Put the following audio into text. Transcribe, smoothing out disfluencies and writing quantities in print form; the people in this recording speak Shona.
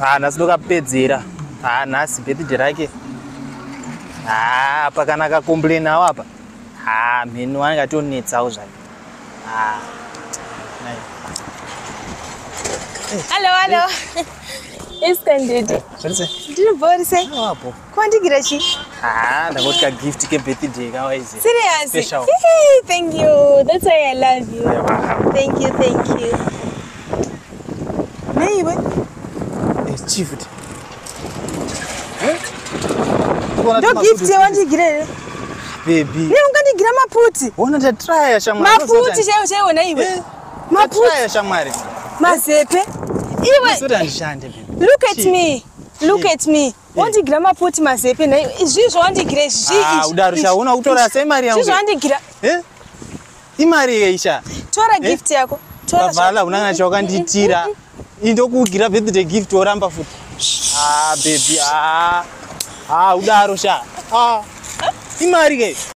Ah, nhasi ndokapedzera. Ah, nhasi birthday rake. Ah, apa kana kakomplainawo apa. Ah, mheno anenge atonetsawo zvake. Ah. Nai. Hello, hello. Iskandidi. Zviri sei? Ndiri bhori sei? Apo. Kwandigira chii? Ah, ndangoti ka gift ke birthday kawaize. Serious? Special. Hey, thank you. That's why I love you. Thank you, thank you. Neiwe, Eh, chii futi? ndo gift yawandigira here? Baby. Ne ungandigira maputi. Ona ndatraya shamwari. Maputi chaiwo chaiwo naiwe. Eh, Maputi, Ndatraya shamwari. mazepe. Iwe, Soti handishande baby. look at Chii? me. Look at me. Wandigira maputi mazepe naiwe. Izvi zvawandigira izvi. Ah, izvi, udaro izvi, sha, una kutora izvi. sei mari yangu? Izvi zvawandigira. Eh? Imari yei sha? Tora Eh? gift yako. Tora. Kavala unanga chawakandiitira. Indokugira birthday gift woramba futi. Ah baby, ah. Ah, udaro sha. Ah. Imari ke.